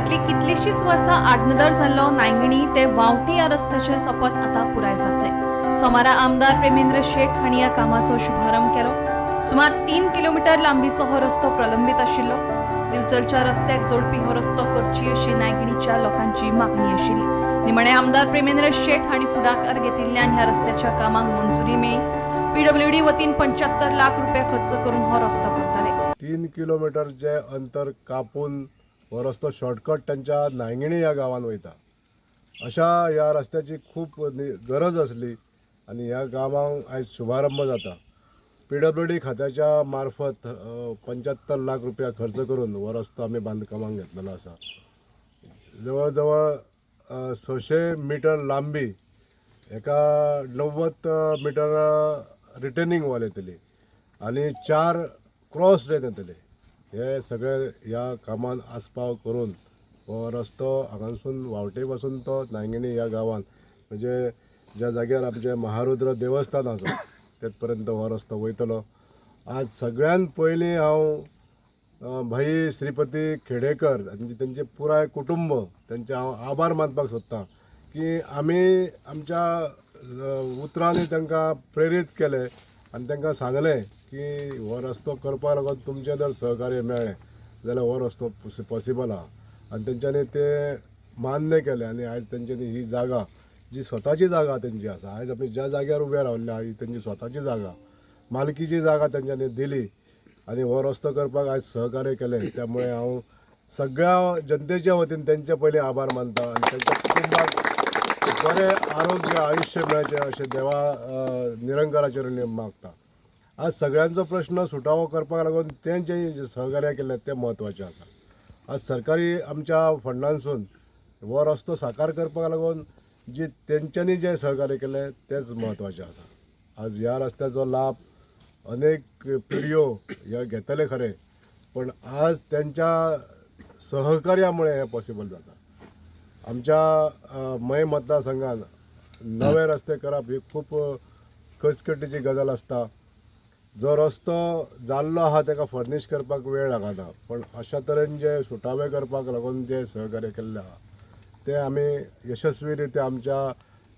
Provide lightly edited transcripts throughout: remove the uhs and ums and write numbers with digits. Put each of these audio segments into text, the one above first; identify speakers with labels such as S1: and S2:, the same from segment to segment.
S1: फाटलीं कितलींशींच वर्सां आडनदर जाल्लो नायगिणी ते वावटी ह्या रस्त्याचें सपन आतां पुराय जातलें. सोमारा आमदार प्रेमेंद्र शेट हांणी ह्या कामाचो शुभारंभ केलो. सुमार 3 किलोमिटर लांबीचो हो रस्तो प्रलंबीत आशिल्लो. दिवचलच्या रस्त्याक जोडपी हो रस्तो करची अशी नायगिणीच्या लोकांची मागणी आशिल्ली. निमाणे आमदार प्रेमेंद्र शेट हांणी फुडाकार घेतिल्ल्यान ह्या रस्त्याच्या कामाक मंजुरी मेळ्ळी. पीडब्ल्यूडी वतीन 75 लाख रुपया खर्च करून हो रस्तो करतले.
S2: 3 किलोमिटर जे अंतर कापून हो रस्तो शॉर्टकट तांच्या नायगिणी ह्या गांवान वयता. अशा ह्या रस्त्याची खूब गरज आसली आनी ह्या गांवांक आयज शुभारंभ जाता. पीडब्ल्यूडी खात्याच्या मार्फत 75 लाख रुपया खर्च करून हो रस्तो आमी बांदकामाक घेतलेलो आसा. जवळ जवळ 600 मिटर लांबी एका 90 मिटर रिटर्निंग वॉल येतली आनी 4 क्रॉस ड्रेन येतले. हे सगळे ह्या कामान आस्पाव करून हो रस्तो हांगासून वावटे पासून तो नायगिणी ह्या गांवान, म्हणजे ज्या जाग्यार आमचें महारुद्र देवस्थान आसा तेत पर्यंत हो रस्तो वयतलो. आज सगळ्यान पयलीं हांव भाई श्रीपती खेडेकर आनी तेंचें पुराय कुटुंब तेंचे हांव आभार मानपाक सोदतां की आमी आमच्या उतरांनी तांकां प्रेरीत केले आनी तांकां सांगलें की हो रस्तो करपाक लागून तुमचें जर सहकार्य मेळ्ळें जाल्यार हो रस्तो पॉसिबल आहा आनी तेंच्यांनी तें मान्य केलें. आनी आयज तेंच्यांनी ही जागा जी स्वताची जागा तेंची आसा, आयज आमी ज्या जाग्यार उबे रावल्ले ही तेंची स्वताची जागा, मालकीची जागा तेंच्यांनी दिली आनी हो रस्तो करपाक आयज सहकार्य केलें. त्यामुळे हांव सगळ्या जनतेच्या वतीन तेंचे पयलीं आभार मानता आनी तेंच्या कुटुंबाक बरें आरोग्य आयुश्य मेळचें अशें देवा निरंकाराचेर मागता. आज सगळ्यांचो प्रश्न सुटावो करपाक लागून तेंचे जे सहकार्य केलें तें म्हत्वाचें आसा. आज सरकारी आमच्या फंडांसून हो रस्तो साकार करपाक लागून जी तेंच्यांनी जें सहकार्य केलें तेंच म्हत्वाचें आसा. आज ह्या रस्त्याचो लाभ अनेक पिढयो ह्या घेतले खरें, पण आज तेंच्या सहकार्यामुळे हें पॉसिबल जाता. आमच्या मये मतदारसंघान नवे रस्ते करप ही खूब कचकटीची गजाल आसता. जो रस्तो जाल्लो आहा ताका फर्नीश करपाक वेळ लागना, पण अशा तरेन जे सुटावे करपाक लागून जे सहकार्य केल्लें आहा तें आमी यशस्वी रित्या आमच्या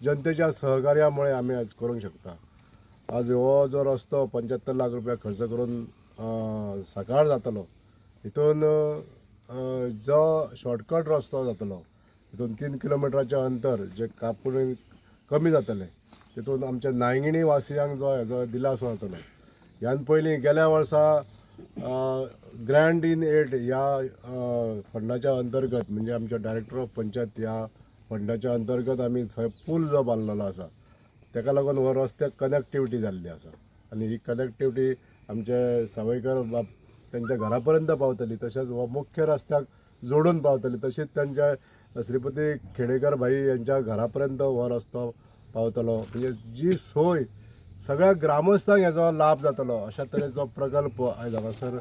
S2: जनतेच्या सहकार्यामुळे आमी आज करूंक शकता. आज हो जो रस्तो 75 लाख रुपया खर्च करून साकार जातलो, हितून जो शॉर्टकट रस्तो जातलो हितून 3 किलोमिटराचें अंतर जे कापून कमी जातलें, तितून आमच्या नायगिणी वासियांक जो हेजो दिलासो जातलो. ह्यान पयलीं गेल्या वर्सा ग्रँड इन एड ह्या फंडाच्या अंतर्गत, म्हणजे आमच्या डायरेक्टर ऑफ पंचायत ह्या फंडाच्या अंतर्गत आमी थंय पूल जो बांदलेलो आसा तेका लागून हो रस्त्याक कनेक्टिविटी जाल्ली आसा आनी ही कनेक्टिविटी आमचे सावयकर बाब तेंच्या घरा पर्यंत पावतली, तशेंच हो मुख्य रस्त्याक जोडून पावतली, तशीच तेंच्या श्रीपती खेडेकर भाई यांच्या घरा पर्यंत हो रस्तो पावतलो. म्हणजे जी सोय सगळ्या ग्रामस्थांक हेजो लाभ जातलो अशा तरेचो प्रकल्प आयज हांगासर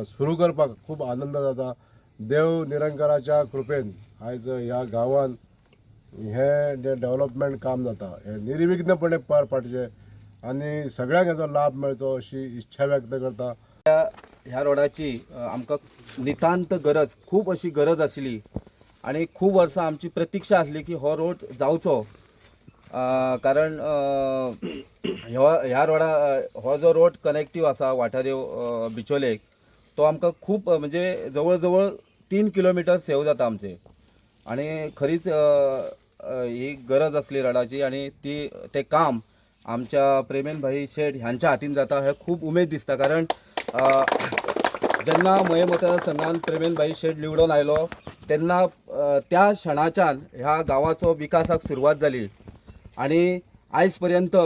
S2: सुरू करपाक खूब आनंद जाता. देव निरंकाराच्या कृपेन आयज ह्या गांवान हें जें डेवलपमेंट काम जाता हें निर्विघ्नपणे पार पाडचें आनी सगळ्यांक हेजो लाभ मेळचो अशी इच्छा व्यक्त करता.
S3: ह्या रोडाची आमकां नितांत गरज, खूब अशी गरज आशिल्ली आनी खूब वर्सां आमची प्रतिक्षा आसली की हो रोड जावचो, कारण ह्या रोडा हो जो रोड कनेक्टीव आसा वाठादेव बिचोलेक तो आमकां खूब म्हणजे जवळ जवळ 3 किलोमिटर सेव जाता आमचे आनी खरीच ही गरज आसली रोडाची आनी ती तें काम आमच्या प्रेमेन भाई शेट ह्यांच्या हातीन जाता हें खूब उमेद दिसता. कारण जेन्ना मये मतदारसंघान प्रेमेन भाई शेट निवडून आयलो तेन्ना त्या क्षणाच्यान ह्या गांवाचो विकासाक सुरवात जाली आनी आयज पर्यंत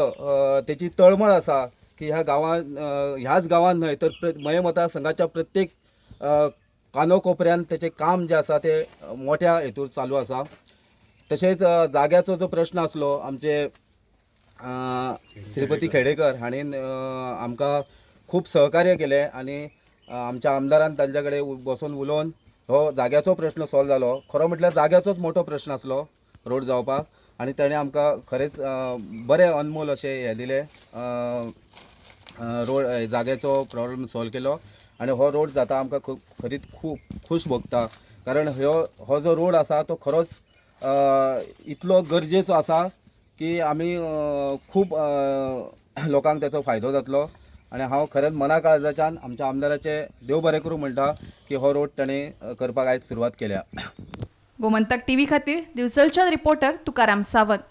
S3: तेची तळमळ आसा की ह्या गांवान ह्याच गांवान न्हय तर मये मतदारसंघाच्या प्रत्येक कानोकोपऱ्यान तेचें काम जें आसा तें मोठ्या हेतूर चालू आसा. तशेंच जाग्याचो जो प्रश्न आसलो आमचे श्रीपती खेडेकर हांणी आमकां खूब सहकार्य केलें आनी आमच्या आमदारान तांच्या कडेन बसून उलोवन हो जाग्याचो प्रश्न सॉल्व जालो. खरो म्हटल्यार जाग्याचोच मोठो प्रश्न आसलो रोड जावपाक आनी ताणें आमकां खरेंच बरें अनमोल अशें हें दिलें, रोड जाग्याचो प्रॉब्लम सॉल्व केलो आनी हो रोड जाता आमकां खूब खरीच खूब खूश भोगता. कारण ह्यो हो जो रोड आसा तो खरोच इतलो गरजेचो आसा की आमी खूब लोकांक तेचो फायदो जातलो आनी हांव खरेंच मना काळजाच्यान आमच्या आमदाराचें देव बरें करूं म्हणटा की हो रोड ताणें करपाक आयज सुरवात केल्या.
S1: गोमंतक टीव्ही खातीर दिवचलच्यान रिपोर्टर तुकाराम सावंत.